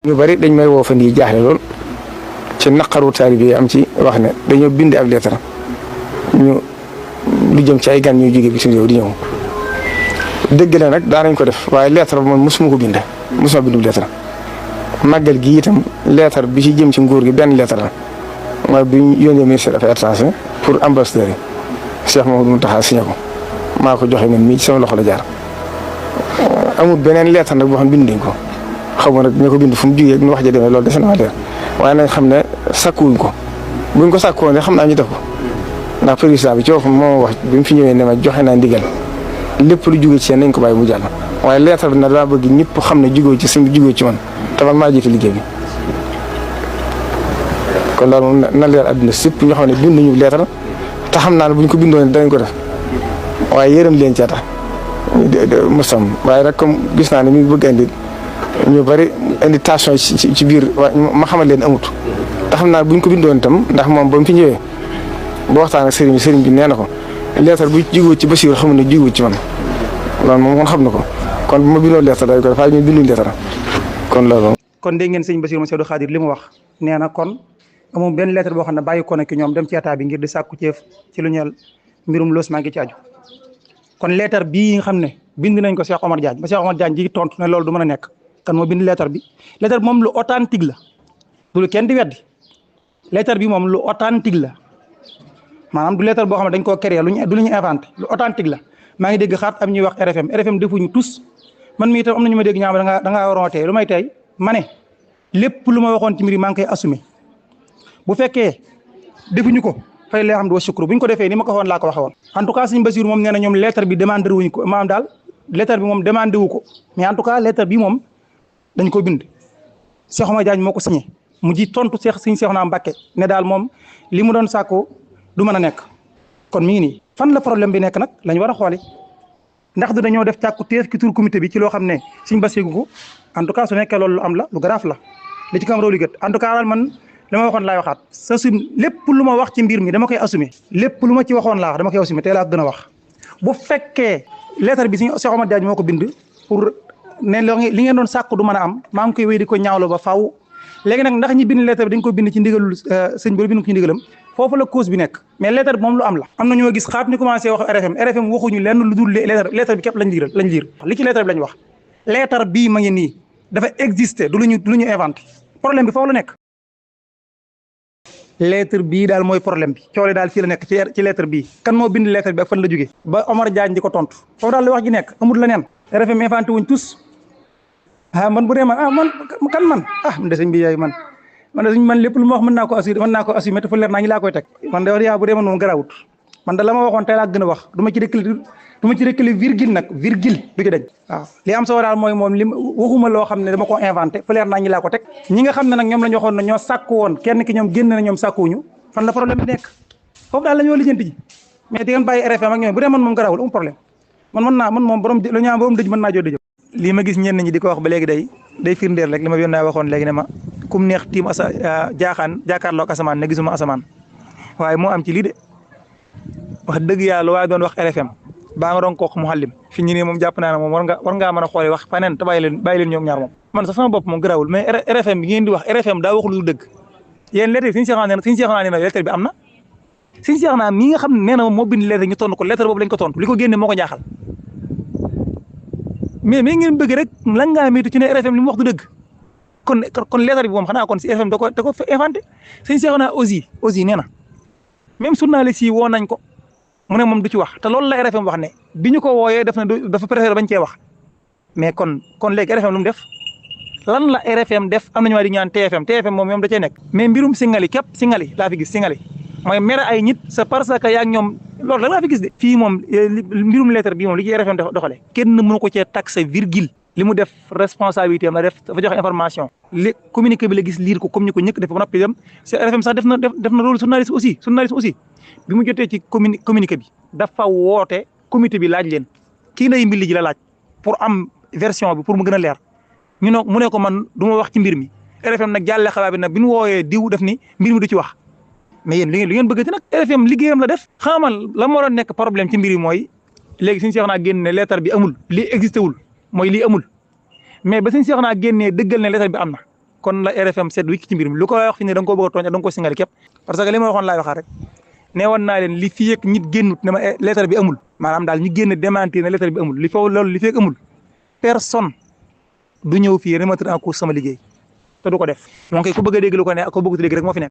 ñu bari dañ may woo fan yii jaaxle lool ci naqaru taalibe yi am ci wax ne dañoo bind ab lettre ñu lu jëm ci ay gan ñuy jóge bi suñu réew di ñëw dëgg la nag daanañ ko def waaye lettre ba man mosuma ko bind mosuma bindu lettre màggal gi itam lettre bi ci jëm ci nguur gi benn lettre la mooy bi ñu yónnee ministère des Affaires étrangères pour ambassadeur yi Cheikh Mamadou Mountakha signé ko maa ko joxe man mii ci sama loxo la jaar amul beneen lettre nag boo xam bind nañ ko xaw ma nag ñu ko bind fu mu jugee nu wax ja demee loolu des na ma leer waaye nañ xam ne sakkuwuñ ko buñ ko sakkuwoon xam naa ñu def ko ndax président bi ci waxam moo wax bi mu fi ñëwee ne ma joxe naa ndigal lépp lu jugee ci yéen nañ ko bàyyi mu jàll waaye lettre bi nag daa bëgg ñëpp xam ne jugee ci suñu jugee ci man te man maa jiite liggéey bi kon loolu moom na leer àdduna sépp ñoo xam ne bind nañu lettre te xam naa ne buñ ko bindoon danañ ko def waaye yërëm leen ca tax mosam waaye rek comme gis naa ne mi ngi bëgg indi ñu bari invitation ci biir ma xamal leen amut te xam naa buñ ko bindoon itam ndax moom ba mu fi ñëwee ba waxtaan ak sëriñ bi nee na ko lettre bu jigoo ci Basiir xamul ne jigoo ci man loolu moom kon xam na ko kon bu ma bindoon lettre day ko def waaye ñu binduñ lettre kon loolu. kon dégg ngeen sëñ Basiir Moussa Abdou Khadir li mu wax nee na kon amul benn lettre boo xam ne bàyyi ko nekk ñoom dem ci état bi ngir di sàkku ceef ci lu ñeel mbirum logement gi ci aju kon lettre bii nga xam ne bind nañ ko Cheikh Omar Diagne ba Cheikh Omar Diagne ji tontu ne loolu du mën a nekk kan moo bind lettre bi moom lu authentique la du lu kenn di weddi lettre bi moom lu authentique la maanaam du lettre boo xam ne dañ koo créé du lu ñu inventé lu authentique la maa ngi dégg xaat am ñuy wax RFM defuñu tous man mii itam am na ñu ma dégg ñaam da ngaa waroon tey lu may tey ma ne lépp lu ma waxoon ci mbir yi maa ngi koy assumé bu fekkee defuñu ko fay lee xam ne wa shukru bu ñu ko defee ni ma ko waxoon laa ko waxe woon en tout cas sëñ Basiir moom nee na ñoom lettre bi demandé wuñ ko maanaam daal lettre bi moom demandé wu ko mais en tout cas lettre bi moom dañ ko bind Cheikh Omar Diagne moo ko signé mu ji tontu sëñ Cheikhouna Mbacké ne daal moom li mu doon sàkku du mën a nekk kon mi ngi nii fan la problème bi nekk nag lañ war a xooli ndax du dañoo def càkku teef ki tur comité bi ci loo xam ne sëñ Basiir ko en tout cas su nekkee loolu lu am la lu grave la li ci kam roolu gët en tout cas daal man li ma waxoon laay waxaat sa sum lépp lu ma wax ci mbir mi dama koy assumé lépp lu ma ci waxoon laa wax dama koy assumé tey laa gën a wax bu fekkee lettre bi Cheikh Omar Diagne moo ko bind pour ne li ngeen doon sàkku du mën a am maa ngi koy wéy di ko ñaawlo ba faaw léegi nag ndax ñi bind lettre bi dañ ko bind ci ndigalul sëñ bi bind ko ci ndigalam foofu la cause bi nekk mais lettre bi moom lu am la am na ñoo gis xaat ñu commencé wax RFM waxuñu lenn lu dul lettre bi képp lañ liir li ci lettre bi lañ wax lettre bii ma ngi nii dafa exister du lu ñu inventé problème bi foofu la nekk lettre bii daal mooy problème bi coole daal fii la nekk ci lettre bii kan moo bind lettre bi ak fan la jógee ba Omar Diagne di ko tontu foofu daal la wax ji nekk amul la neen RFM inventé wuñ tous man bu dee man man de sëñ bi yaay man lépp lu ma wax mën naa ko assumer te fu leer naa ñu laa koy teg man de wax yaa bu dee man moom garawut man da la ma waxoon tey laa gën a wax du ma ci reculer virgule nag virgule du ci dañ waaw li am solo daal mooy moom li waxuma loo xam ne dama ko inventé fu leer naa ñu laa ko teg ñi nga xam ne nag ñoom la ñu waxoon ne ñoo sàkku woon kenn ki ñoom génn na ñoom sàkkuwuñu fan la problème bi nekk foofu daal la ñoo lijjanti ji mais di ngeen bàyyi RFM ak ñoom bu dee man moom garawul amul problème man moom borom dëj mën naa joo dëjëm lii ma gis ñenn ñi di ko wax ba léegi day firndeel rek li ma yónnee waxoon léegi ne ma kum neex tiim jàkkaarloog asamaan ne gisuma asamaan waaye moo am ci lii de wax dëgg yàlla waaye doon wax RFM baa nga doon kooku mu xallim fi ñu nii moom jàpp naa ne moom war ngaa mën a xoole wax faneen te bàyyi leen ñoom ñaar moom man sax sama bopp moom gërawul mais RFM bi ngeen di wax RFM daa wax lu dëgg yéen lettre bi suñu seexanaa nee na lettre bi am na suñu seexanaa mii nga xam ne nee na moom moo bind lettre ñu tontu ko lettre boobu lañ ko tontu li ko génne moo ko jaaxal mais ngeen bëgg rek lan ngaa métu ci ne RFM li mu wax du dëgg kon lettre bi moom xanaa kon si RFM da ko inventé suñu seexanaa aussi nee na même journaliste yi woo nañ ko mu ne moom du ci wax te loolu la RFM wax ne bi ñu ko wooyee dafa préféré bañ cee wax mais kon léegi RFM lu mu def lan la RFM def am nañu waa di ñaan TFM moom da cee nekk mais mbirum singali laa fi gis singali mooy mere ay nit c'est parce que yaa ngi ñoom loolu da laa fi gis de fii moom mbirum lettre bi moom li ci RFM doxalee kenn mënu ko cee taxé virgule li mu def responsabilité am la def dafa joxe information li communiqué bi la gis lire ko comme ñu ko ñëkk def ba noppi dem c'est RFM sax def na rôle journaliste aussi bi mu jotee ci communiqué bi dafa woote comité bi laaj leen kii lay mbili ji la laaj pour am version bi pour mu gën a leer mu ne ko man du ma wax ci mbir mi RFM nag jàlle xabaar bi nag bi ñu wooyee diw def ni mbir mi du ci wax mais yéen li ngeen bëggati nag RFM liggéeyam la def xamal la moo doon nekk problème ci mbir yi mooy léegi suñu seex naa génn ne lettre bi amul lii existé wul mooy lii amul mais ba suñu seex naa génnee dëggal ne lettre bi am na kon la RFM seet wicc ci mbir mi lu ko wax fi ne da nga koo bëgg a tooñ da nga ko singali képp parce que li ma waxoon laay waxaat rek nee woon naa leen li fi yëg nit génnut ne ma lettre bi amul maanaam daal ñu génn démentir ne lettre bi amul li foofu loolu li fi yëg amul personne du ñëw fii remettre en cause sama liggéey te du ko def moom kay ku bëgg a dégg lu ko ne ak ko bëgg a dégg rek moo fi nekk